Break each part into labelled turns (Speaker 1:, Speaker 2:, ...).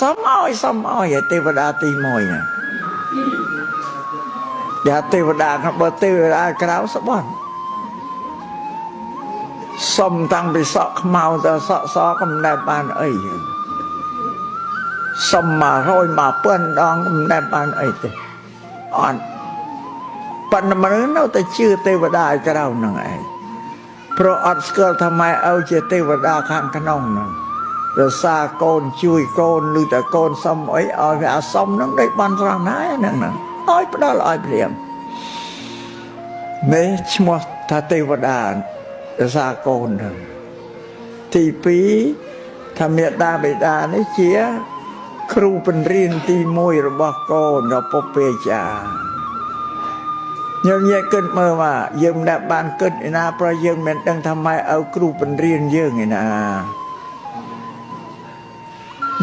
Speaker 1: សុំឲ្យសុំឲ្យទេវតាទី1ណាយ៉ាទេវតាបើទេវតាក្រៅស្បន់សុំតាំងពីសក់ខ្មៅទៅសក់សក៏មិនដែលបានអីសុំ100 1000ដងក៏មិនដែលបានអីទេអត់ប៉ុន្តែមនុស្សនៅតែជឿទេវតាឯក្រៅហ្នឹងឯងព្រោះអត់ស្គាល់ថាម៉ែឪជាទេវតាខាងក្នុងហ្នឹងរសាកូនជួយកូនឬតែកូនសុំអីឲ្យវាអាសុំហ្នឹងដូចបានត្រង់ណាហ្នឹងហ្នឹងឲ្យផ្ដល់ឲ្យព្រាមនេះឈ្មោះថាទេវតារសាកូនហ្នឹងទី2ថាមេដាបេដានេះជាគ្រូបង្រៀនទី1របស់កូនដល់ពុព្វាចាញញែកគិតមើលមកយើងមិនដែលបានគិតឯណាព្រោះយើងមិនដឹងថាម៉ែឪគ្រូបង្រៀនយើងឯណា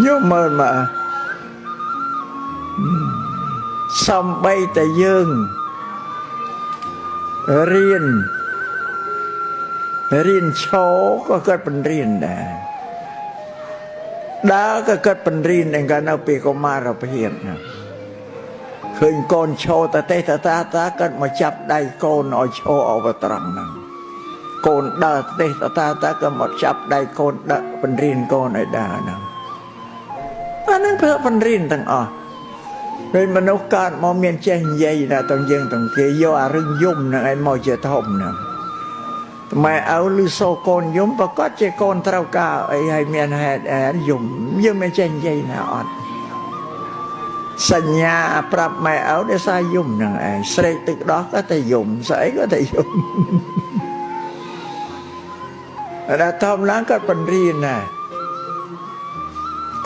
Speaker 1: ញោមមើលមកសំបីតែយើងរៀនរៀនឈរក៏គាត់បង្រៀនដែរដើរក៏គាត់បង្រៀនដែរកាលនៅពីកុមារភាពណាឃើញកូនឈរតទេតតាតាគាត់មកចាប់ដៃកូនឲ្យឈរអវត្រង់ហ្នឹងកូនដើរទេតតាតាក៏មកចាប់ដៃកូនដាក់បង្រៀនកូនឲ្យដើរហ្នឹងអាហ្នឹងព្រោះបង្រៀនទាំងអស់ពេលមនុស្សកើតមកមានចេះនិយាយណាទាំងយើងទាំងគេយកអារឿងយំហ្នឹងឯងមកជាធំហ្នឹងម៉ែឪឮសូរកូនយំប្រកាសជាកូនត្រូវការអីហើយមានហេតុអីយំយើងមិនចេះនិយាយណាអត់សញ្ញាប្រាប់ម៉ែឪដោយសារយំហ្នឹងឯងស្រែកទឹកដោះក៏តែយំស្អីក៏តែយំដល់ធំឡើងក៏បង្រៀនណា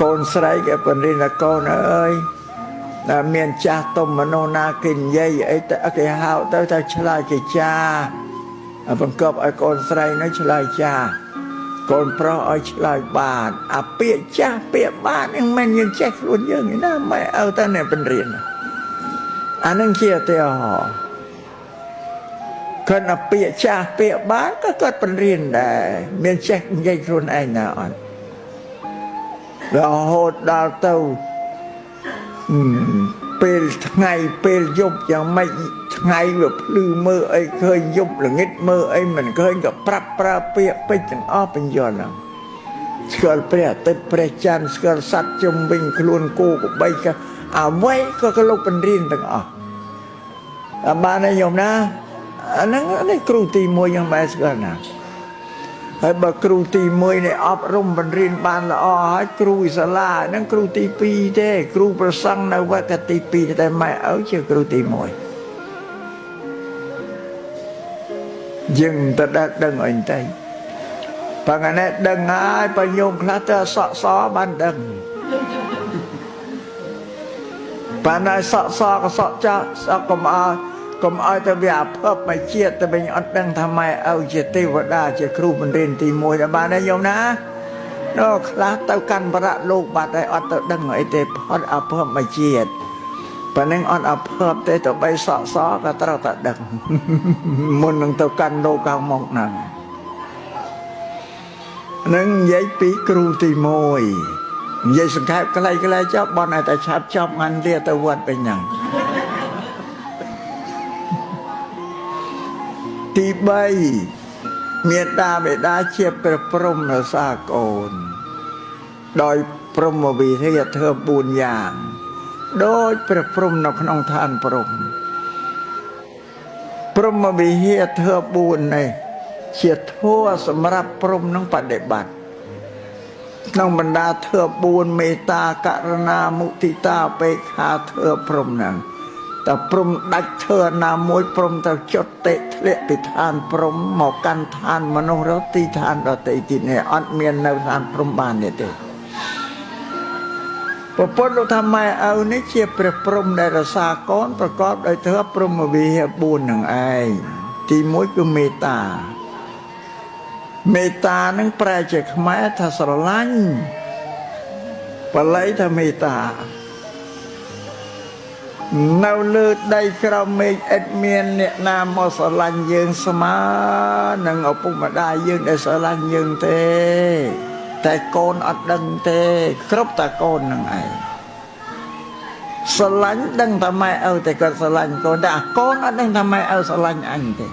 Speaker 1: កូនស្រីក៏បង្រៀនថាកូនអើយដែលមានចាស់ទុំមនុស្សណាគេនិយាយអីទៅគេហៅទៅទៅឆ្លើយគេចាបង្កប់ឲ្យកូនស្រីនោះឆ្លើយចាកូនប្រុសឲ្យឆ្លើយបាទអាពាក្យចាស់ពាក្យបាទហ្នឹងមិនយើងចេះខ្លួនយើងឯណាម៉ែឪទៅអ្នកបង្រៀនអាហ្នឹងជាឧទាហរណ៍គាត់អាពាក្យចាស់ពាក្យបាទក៏គាត់បង្រៀនដែរមានចេះនិយាយខ្លួនឯងណាអត់រហូតដល់ទៅពេលថ្ងៃពេលយប់យ៉ាងម៉េចថ្ងៃវាភ្លឺមើលអីឃើញយប់ល្ងិតមើលអីមិនឃើញក៏ប្រាប់ប្រើពាក្យពេចន៍ទាំងអស់បញ្យល់ហ្នឹងស្គាល់ព្រះអាទិត្យព្រះច័ន្ទស្គាល់សត្វជុំវិញខ្លួនគោក្របីក៏អ្វីក៏ក៏លោកបង្រៀនទាំងអស់អាបានហើយញោមណាអាហ្នឹងនេះគ្រូទី1យើងបែរស្គាល់ណាហើយបើគ្រូទី1នេះអប់រំបង្រៀនបានល្អហើយគ្រូវិសាលាហ្នឹងគ្រូទី2ទេគ្រូប្រសង់នៅវត្តទី2តែម៉ែឪជាគ្រូទី1យើងទៅដឹងអីបន្តិចបើថ្ងៃនេះដឹងហើយបើញោមខ្លះទៅសក់សបានដឹងបានហើយសក់សក៏សក់ចាស់សក់កុំឲ្យទៅវាអភ័ព្វមកជាតិទៅវិញអត់ដឹងថាម៉ែឪជាទេវតាជាគ្រូបង្រៀនទី1ដល់បានទេញោមណាដល់ខ្លះទៅកាន់បរៈលោកបាត់ហើយអត់ទៅដឹងអីទេផុតអភ័ព្វមកជាតិប៉ណ្ណឹងអត់អភ័ព្វទេទៅបីសក់សក៏ត្រូវតែដឹងមុននឹងទៅកាន់លោកខាងមុខហ្នឹងនឹងនិយាយពីគ្រូទី1និយាយសង្ខេបខ្លីៗចុះបនឲ្យតែឆាប់ចប់ងាន់លាទៅវត្តវិញហ្នឹងទី3មេដាបេដាជាព្រះព្រំរសាកូនដោយព្រហ្មវិហារធ្វើ4យ៉ាងដោយព្រះព្រំនៅក្នុងឋានព្រំព្រហ្មវិហារធ្វើ4នេះជាធម៌សម្រាប់ព្រំនឹងបដិបត្តិក្នុងបណ្ដាធ្វើ4មេត្តាករុណាមុទិតាបេខាធ្វើព្រំហ្នឹងតែព្រំដាច់ធ្វើណាមួយព្រំទៅចុតតិធ្លាក់ពីឋានព្រំមកកាន់ឋានមនុស្សរទីឋានដទៃទៀតនេះអត់មាននៅឋានព្រំបានទេពពុទ្ធលោកថាម៉ែឪនេះជាព្រះព្រំដែលរសាកូនប្រកបដោយធ្វើព្រហ្មវិហារ4នឹងឯងទី1គឺមេត្តាមេត្តានឹងប្រែជាខ្មែរថាស្រឡាញ់បាលីថាមេត្តានៅលើដីក្រោមមេឃឥតមានអ្នកណាមកស្រឡាញ់យើងស្មើនឹងឪពុកម្ដាយយើងដែលស្រឡាញ់យើងទេ តែកូនអត់ដឹងទេគ្រប់តែកូននឹងឯងស្រឡាញ់ដឹងតែម៉ែឪតែគាត់ស្រឡាញ់កូនតែអាកូនអត់ដឹងថាម៉ែឪស្រឡាញ់អញទេ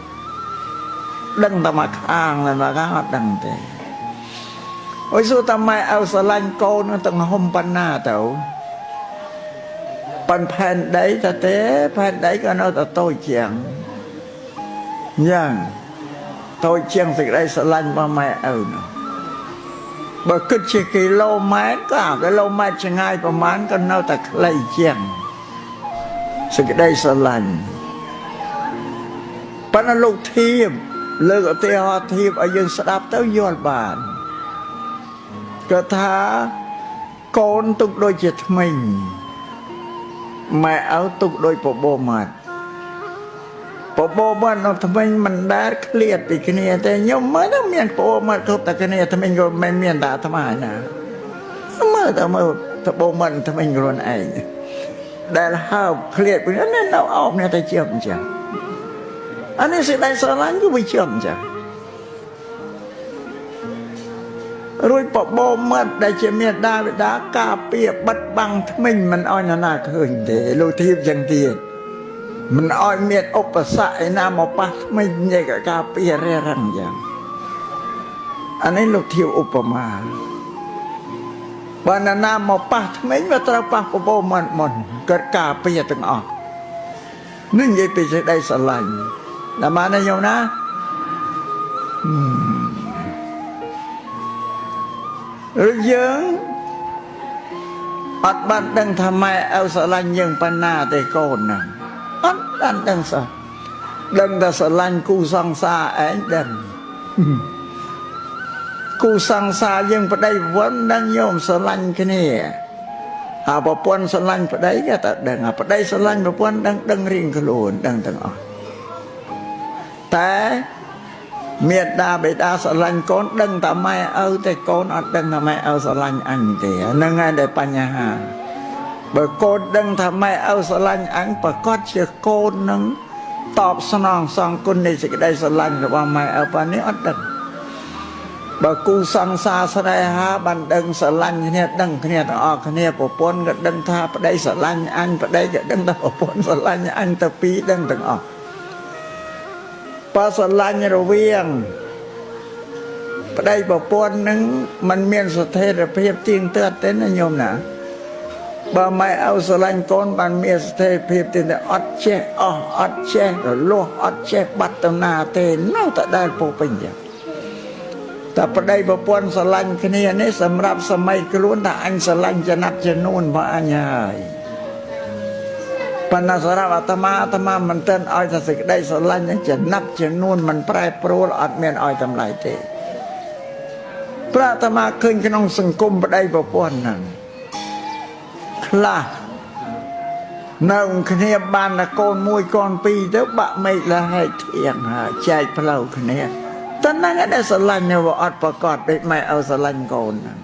Speaker 1: ដឹងតែមកខាងតែមកខាងអត់ដឹងទេអូយសួរតែម៉ែឪស្រឡាញ់កូនទាំងហុំប៉ុណ្ណាទៅប៉ុនផែនដីតែទេផែនដីក៏នៅតែតូចជាងយ៉ាងតូចជាងសេចក្តីស្រឡាញ់របស់ម៉ែឪនោះបើគិតជាគីឡូម៉ែត្រក៏អាគីឡូម៉ែត្រឆ្ងាយប្រហែលក៏នៅតែខ្លីជាងសេចក្តីស្រឡាញ់ប៉ុន្តែលោកធៀបលើកឧទាហរណ៍ធៀបឲ្យយើងស្ដាប់ទៅយល់បានក៏ថាកូនទុកដូចជាថ្មិញម៉ែឪទុកដូចបបោមាត់បបោមាត់នៅថ្មិញមិនដែលឃ្លាតពីគ្នាទេខ្ញុំមើលទៅមានបបោមាត់គ្រប់តែគ្នាថ្មិញក៏មិនមានតែអាត្មាណាមើលទៅមើលបបោមាត់ថ្មិញខ្លួនឯងដែលហើបឃ្លាតពីនេះនៅអោបនេះតែជាអញ្ចឹងអានេះសេចក្តីស្រឡាញ់គឺវាជាអញ្ចឹងរួចបបោមាត់ដែលជាមេដាបិតាការពារបិទបាំងថ្មិញមិនអោយនរណាឃើញទេលោកធៀបចឹងទៀតមិនអោយមានឧបសគ្គឯណាមកប៉ះថ្មិញទេក៏ការពាររារឹងយ៉ាងអានេះលោកធៀបឧបមាបើនរណាមកប៉ះថ្មិញវាត្រូវប៉ះបបោមាត់មុនកើតការពារទាំងអស់នេះនិយាយពីសេចក្តីស្រឡាញ់ដល់បានណាញោមណាឬយើងអត់បានដឹងថាម៉ែឪស្រឡាញ់យើងប៉ុណ្ណាទេកូនហ្នឹងអត់បានដឹងសោះដឹងតែស្រឡាញ់គូសង្សារឯងដឹងគូសង្សារយើងប្តីប្រពន្ធដឹងញោមស្រឡាញ់គ្នាអាប្រពន្ធស្រឡាញ់ប្តីក៏តែដឹងអាប្តីស្រឡាញ់ប្រពន្ធដឹងដឹងរៀងខ្លួនដឹងទាំងអស់តែមេដាបេតាស្រឡាញ់កូនដឹងតែម៉ែឪតែកូនអត់ដឹងថាម៉ែឪស្រឡាញ់អញទេហ្នឹងហើយដែលបញ្ហាបើកូនដឹងថាម៉ែឪស្រឡាញ់អញប្រកាសជាកូននឹងតបស្នងសងគុណនៃសេចក្តីស្រឡាញ់របស់ម៉ែឪប៉ុណ្នេះអត់ដឹងបើគូសង្សារស្នេហាបានដឹងស្រឡាញ់គ្នាដឹងគ្នាទាំងអស់គ្នាប្រពន្ធក៏ដឹងថាប្តីស្រឡាញ់អញប្តីក៏ដឹងថាប្រពន្ធស្រឡាញ់អញទៅពីរដឹងទាំងអស់បើស្រឡាញ់រវាងប្តីប្រពន្ធនឹងมันមានស្ថិរភាពទៀងទាត់ទេណាញោមណាបើម៉ែឪស្រឡាញ់កូនបានមានស្ថិរភាពទៀងទាត់អត់ចេះអស់អត់ចេះរលាស់អត់ចេះបាត់ទៅណាទេនៅតែដែលពោពេញចឹងតែប្តីប្រពន្ធស្រឡាញ់គ្នានេះសម្រាប់សម័យខ្លួនថាអញស្រឡាញ់ចំណាត់ចំនួនរបស់អញហើយប៉ុន្តែសម្រាប់អាត្មាអាត្មាមិនទាន់ឲ្យថាសេចក្តីស្រឡាញ់ហ្នឹងចំណាត់ចំនួនមិនប្រែប្រួលអត់មានឲ្យតម្លៃទេព្រះអាត្មាឃើញក្នុងសង្គមប្តីប្រពន្ធហ្នឹងខ្លះនៅគ្នាបានតែកូនមួយកូនពីរទៅបាក់មេឃលហែកធៀងហើយចែកផ្លូវគ្នាតែហ្នឹងឯងដែលស្រឡាញ់វាអត់ប្រកបដូចម៉ែឪស្រឡាញ់កូនហ្នឹង